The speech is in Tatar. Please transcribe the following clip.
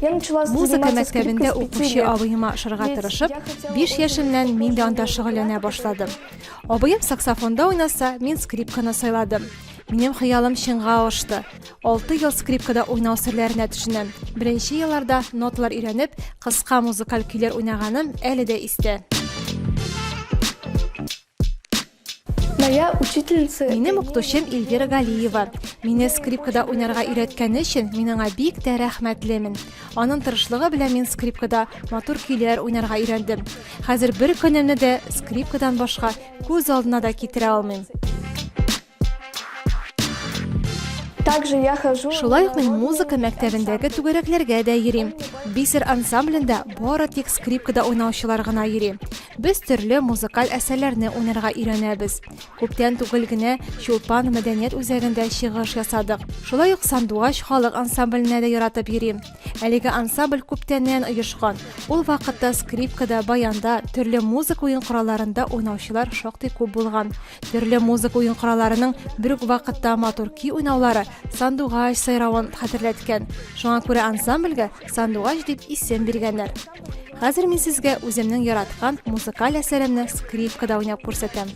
Я начала Музыка заниматься скрипкой мәктәбендә с 5 укучы лет. абыема ошарга Ведь тырышып, я хотела 5 очень яшемнән мин дә folklорные анда шөгыльләнә мероприятия. башладым. Абыем саксофонда уйнаса, мин скрипканы сайладым. Минем хыялым чынга ашты. 6 ел скрипкада уйнау серләренә төшенәм. Беренче елларда ноталар өйрәнеп, кыска музыкаль көйләр уйнаганым әле дә истә. Моя учительница Минем укытучым Эльвира Галиева. Мине скрипкада уйнарга өйрәткәне өчен мин аңа бик тә рәхмәтлемен. Аның тырышлыгы белән мин скрипкада матур көйләр уйнарга өйрәндем. Хәзер бер көнемне дә скрипкадан башка күз алдына да китерә алмыйм. Также я хожу Шулай ук мин музыка мәктәбендәге түгәрәкләргә дә йөрим. Бисер ансамблендә бары тик скрипкада уйнаучылар гына йөри. Без төрле музыкаль әсәрләрне уйнарга өйрәнәбез. Күптән түгел генә Чулпан мәдәният үзәгендә чыгыш ясадык. Шулай ук Сандугач халык ансамбленә дә яратып йөрим. Әлеге ансамбль күптәннән оешкан. Ул вакытта скрипкада, баянда, төрле музыка уен коралларында уйнаучылар шактый күп булган. Төрле музыка уен коралларының бер үк вакытта матур көй уйнаулары сандугач сайравын хәтерләткән. Шуңа күрә ансамбльгә Сандугач дип исем биргәннәр. Хәзер мин сезгә үземнең яраткан музыкаль әсәремне скрипкада уйнап күрсәтәм.